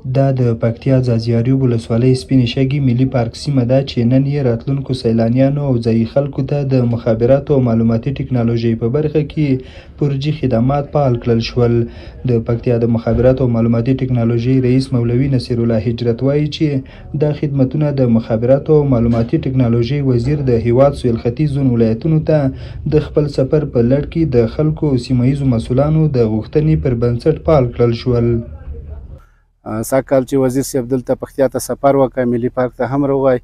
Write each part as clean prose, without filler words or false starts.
دا د پکتیا ځاځي اریوب ولسوالۍ سپینې شګې ملي پارک سیمه ده چې نن یې راتلونکو سیلانیانو او ځايي خلکو ته د مخابراتو او معلوماتي ټکنالوژۍ په برخه کې 4G خدمات فعال کړل شول. د پکتیا د مخابراتو او معلوماتي ټکنالوژۍ رئیس مولوي نصیرالله هجرت وایي چې دا خدمتونه د مخابراتو او معلوماتي ټکنالوژۍ وزیر د هیواد سویل ختیځ زون ولایتونو ته د خپل سفر په لړ کې د خلکو او سیمه ییزو مسولانو د غوښتنې پر بنسټ فعال کړل شول. سږ کال چې وزیر صاحب دلته پکتیا ته سفر وکړ، ملي پارک ته هم راوغی،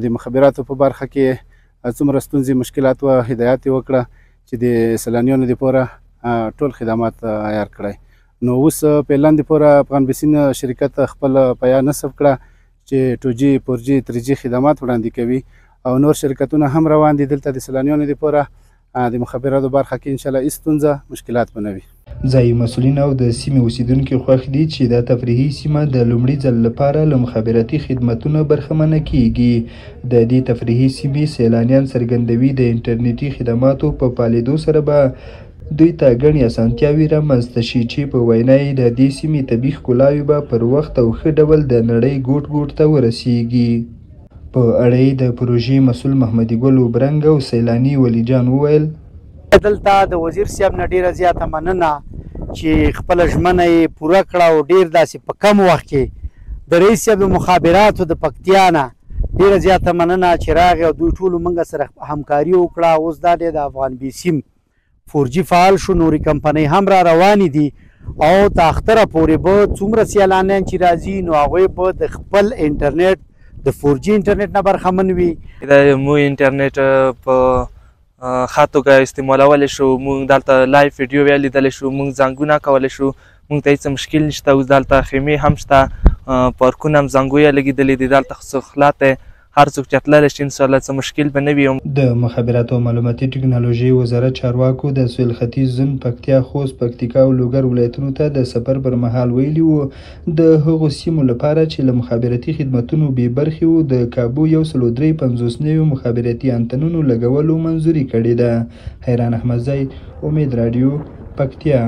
د مخابراتو په برخه کې څومره ستونزې مشکلات وه هدایت یې وکړه چې د سیلانیانو دپاره ټول خدمات عیار کړی. نو اوس فعلا دپاره افغان بیسین شرکت خپل پیا نصب کړه چې 2G 4G 3G خدمات وړاندې کوي او نور شرکتونه هم روان دي دلته د سیلانیانو دپاره د مخابراتو برخه کې انشاءالله هېڅ ستونزه مشکلات به نه وي. ځايي مسؤلین او د سیمې اوسېدونکي خوښ دي چې دا تفریحي سیمه د لومړي ځل لپاره له مخابراتي خدمتونو برخمنه کیږي. د دې تفریحي سیمې سیلانیان څرګندوي د انټرنیټي خدماتو په فعالېدو سره به دوی ته ګڼې اسانتیاوې رامنځته شي چې په وینا یې د دې سیمې طبیعي ښکلاوې به پر وخت او ښه ډول د نړۍ ګوټ ګوټ ته ورسیږي. په اړه یې د پروژې مسؤل محمدي ګل اوبرنګ او سیلاني ولي جان وویل: دلته د وزیر صاحب نه ډیره زیاته مننه چې خپله ژمنه یې پوره کړه او ډیر داسې په کم وخت کې د رئیس صاحب د مخابراتو د پکتیا نه ډیره زیاته مننه چې راغی او دوی ټولو موږ سره همکاري وکړه. اوس دا دی د افغان بیسیم 4G فعال شو، نورې کمپنۍ هم را روانې دي او تر اختره پورې به څومره سیلانیان چې راځي نو هغوی به د خپل انټرنیټ د 4G انټرنیټ نه برخمن وي. موږ انټرنیټ په ښه توګه استعمالولی شو، موږ دلته live ویډیو بیا لیدلی شو، موږ زنګونه کولی شو، موږ ته هېڅ مشکل نشته. اوس دلته خیمې هم شته، پارکونه هم زنګویه لګېدلي دي، دلته څه خلات دی، هر څوک چې تللی شي انشاءالله څه مشکل به نه وي. د مخابراتو او معلوماتي ټکنالوژۍ وزارت چارواکو د سویل ختیځ زون پکتیا، خوست، پکتیکا او لوګر ولایتونو ته د سفر پر مهال ویلي وو د هغو سیمو لپاره چې له مخابراتي خدمتونو بې برخې وو د کابو 153 نویو مخابراتي انتنونو لګولو منظوري کړې ده. حیران احمدزی، امید راډیو، پکتیا.